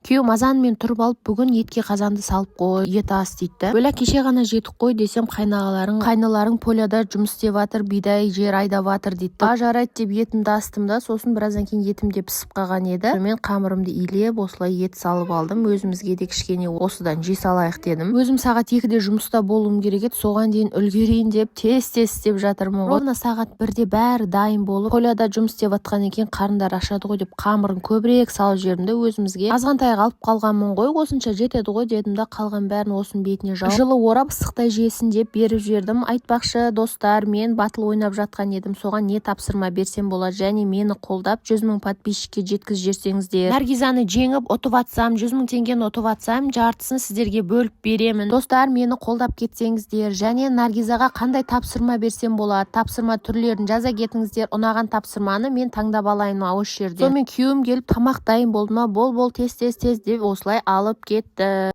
Күйеуім азанмен тұрып алып: «Бүгін етке қазанды салып қой, ет ас», – дейді да. Бөлә, кеше ғана жедік қой десем, «Қайнағаларың, қайныларың поляда жұмыс істеп жатыр, бидай жер айдап жатыр», – дейді. А, жарайды деп етімді астым да, сосын біраздан кейін етім де пісіп қалған еді. Сонымен қамырымды илеп, осылай ет салып алдым. Өзімізге де кішкене осыдан жей салайық дедім. Өзім сағат 2-де жұмыста болуым керек еді, соған дейін үлгерейін деп тез тез істеп жатырмын ғой. Ровно сағат 1-де бәрі дайын болып, поляда жұмыс істеп жатқаннан кейін қарындары ашады ғой деп, қамырын көбірек салып жібердім да, өзімізге азғантай алып қалғанмын ғой, осынша жетеді ғой дедім да, қалған бәрін осының бетіне жауып, жылы орап, ыстықтай жесін деп беріп жібердім. Айтпақшы, достар, мен батыл ойнап жатқан едім, соған не тапсырма берсем болады? Және мені қолдап, 100 000 подписчикке жеткізіп жіберсеңіздер, Наргизаны жеңіп, ұтып атсам, 100 000 теңгені ұтып атсам, жартысын сіздерге бөліп беремін. Достар, мені қолдап кетсеңіздер. Және Наргизаға қандай тапсырма берсем болады? Тапсырма түрлерін жаза кетіңіздер, ұнаған тапсырманы мен таңдап алайын осы жерден. Сонымен күйеуім келіп: «Тамақ дайын болды ма? Бол, бол, тез, тез, тез», – деп осылай алып кетті.